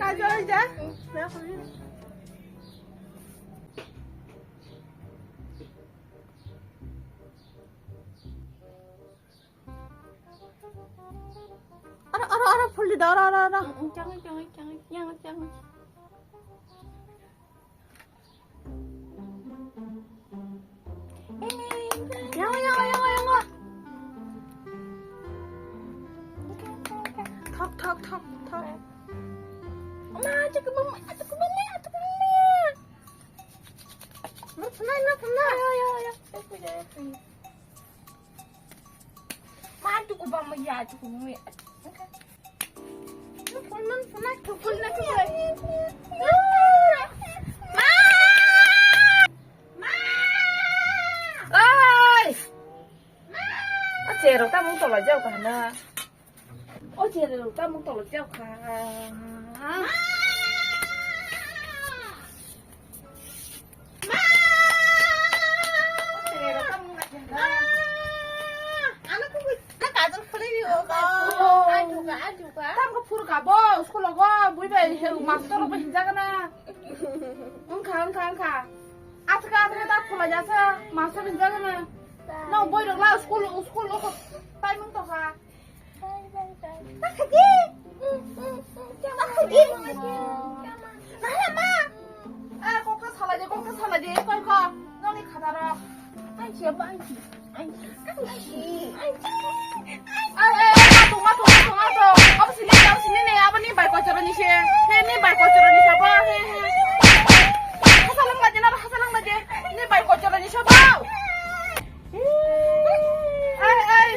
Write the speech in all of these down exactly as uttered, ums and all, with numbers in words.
Kajol ja. Aro, aro, aro, phul di da, aro, aro, aro. Chang, chang, chang, chang, chang. Yango, yango, yango, yango. Thok, thok, thok, thok. Ma, achu kubang, achu kubang, achu kubang. Look for me, look for me. Yo, yo, yo. Look for me, look for me. Ma, achu kubang, ma, ya, achu kubang, ma. Okay. Oi! A cherok tamung tolajak kha na. O cherok tamung tolajak kha. Ano kung na kajol khulai ri o. Ajuka, ajuka. Tamko phuru ka bo, school go, bui bai, master rok bai hinjak na. Wngkha, wngkha, wngkha. Atka, atka, ta phulai jasa, master hinjak na. No, boi rok la, school, school o, timing to kha. Bye, bye, bye. Bye, bye. Bye, bye. Bye, bye. Eh, kokta salai de, kokta salai de, koi ko. Noni khata rok. Ai, siya ba, ai, si. Ai, si. Ai, si. Ai, si. Ai, ai, ai, matung, matung, matung, matung. Abo sini, abo sini ne, abo ni bai kochoro ni se. He, ni bai kochoro ni sabo, he, he. Hasalang baje na, hasalang baje. Ni bai kochoro ni sabo. Ai, ai,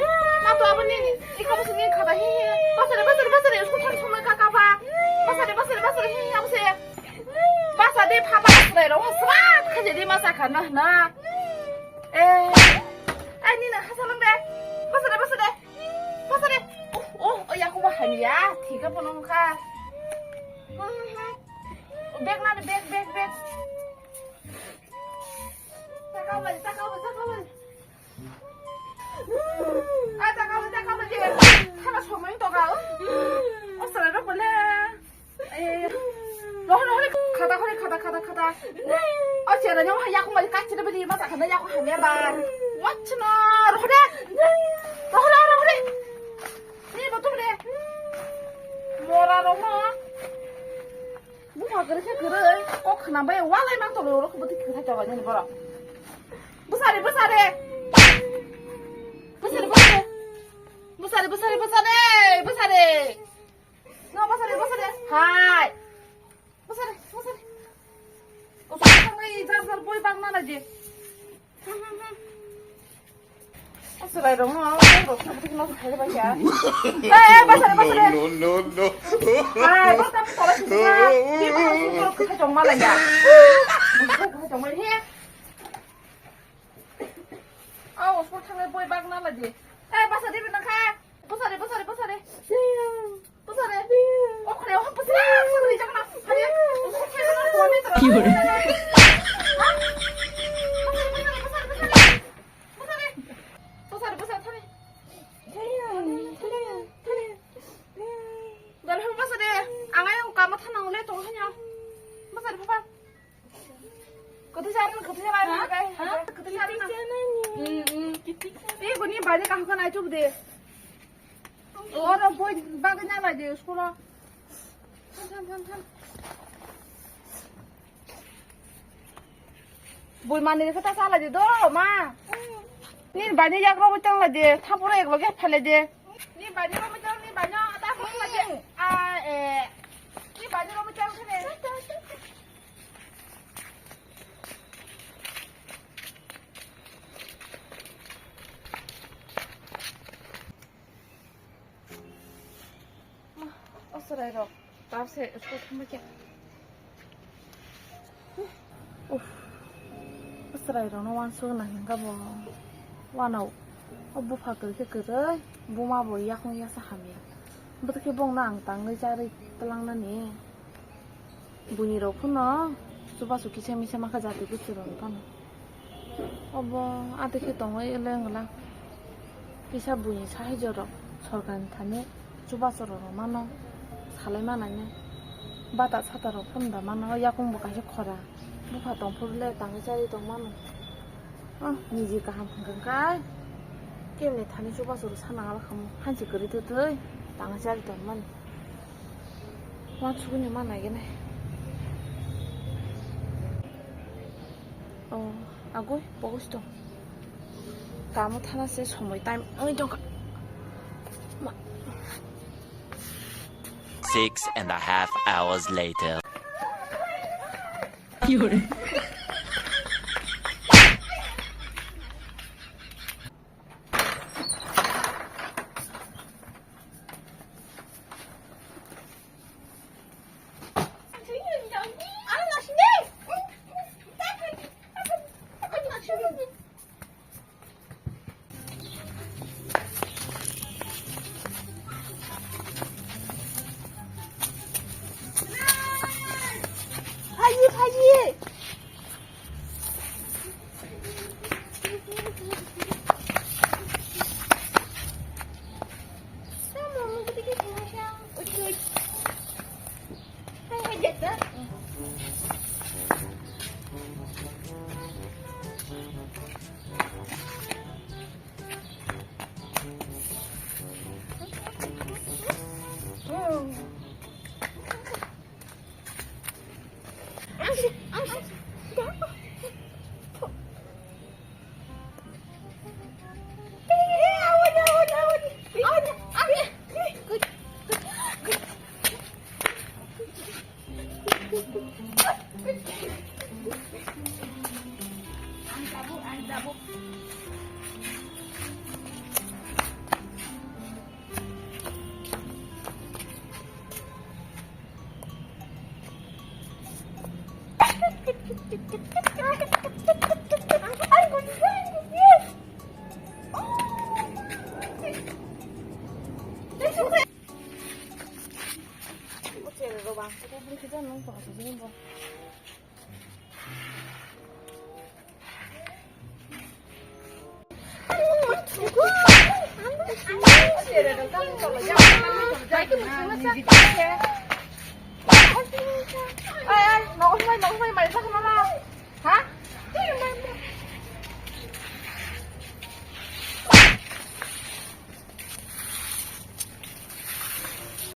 ma to abo ni, iko bwswk ni khata hi hi. Basari, basari, basari, school thang somoi ka ka pha. Basari, basari, basari hi hi abo se. Basa de pha, basa de rong srat kha je de masa kha na na. Eh. Ai ni na hasalang de. Basari, basari. Basari. Oh, oh, oh, ya ko ba hanya. Thika pono kha. Bag na de, bag, bag, bag. Takau balik, takau balik, takau balik. Ah, takau balik, takau balik. Thana somoi to kau. Oh, sarai rok bole. Eh, rohon, rohon, khata, khata, khata, khata, khata. Oh, chera nyong haya kumai kachira bali masa khana ya ko hamya ba. Watch no, rohon de. Rohon, rohon, rohon de. Ni botu bole. Mora rohon. Bupha kwrwi khe kwrwi, kok khna bai walai mang tongwi oro khe bwtwi kwthai tonglainani borok. Bwsari, bwsari. Bwsari, bwsari. Bwsari, bwsari, bwsari, bwsari. No, bwsari, bwsari. Hai. Bwsari, bwsari. Bwsari thangwi jar jar boi bang nana je. Chwrai rok no, rok no, no, no, no. Hai, basa, basa, basa. Hai, basa, basa, basa. Ni basa, basa, basa, basa, jong malai ya. Basa, basa, basa, jong malai ya. Aw, school thangnai boi bag na lai di. Hai, basa, di bina kha. Basa, di, basa, di, basa, di. Bwsare. O khoreo ha bwsare, bwsare rijak na. Hari. Ki hore? Bwsare, bwsare, bwsare. Bwsare, bwsare, thani. Thani, thani, thani. Dal ha bwsare. Ang ayang kama thana ule tong hanya. Bwsare papa. Kwthwi sa, kwthwi sa, ha? Ha? Kwthwi sa, kwthwi sa. Hmm, hmm. Kwthwi sa. Eh, boni bari kaham kha nai chuk de. Oro boi bagwi na lai de school o. Tham, tham, tham, tham. Boi manwi khe ta cha lai de do, ma. Nini bai ni yak rogwi tong lai de, thaporo ek loge phai lai de. Ni bai ni rogwi tong, ni bai no ta phai lai de. A, e. Ni bai ni rogwi tong khe de. O chwrai rok, tao se school thangma khe. Uff, o chwrai rokno uansuk nang hwnkha bo. Uanao o bupha kwrwi khe kwrwi, buma bo yakung yasa hamya. Bwtwi khe bongno ang tangwi charwi twlangnani. Buini rok phano chubachu kisa misa makha jati bwtwi rok phano. Obo adikhe tongwi le wngla. Kisa buini sahai jorok. Sorkarni thani chubachu rok mano salai manai nai. Bata sata rok phano da mano, yakung bo kaisa khora. Bupha tongphuru le tangwi chari tong mano. Ah, niji kaham hwnkha kai. Kemni thani chubachu rok sana ala khamu. Hanchi kwrwi twtwi tangwi chari tong mano. Wansugwi no ma naigenai. Oh, agoi, pogos to. Tamo thana se somoi time wngwi tongkha. Ma. Six and a half hours later.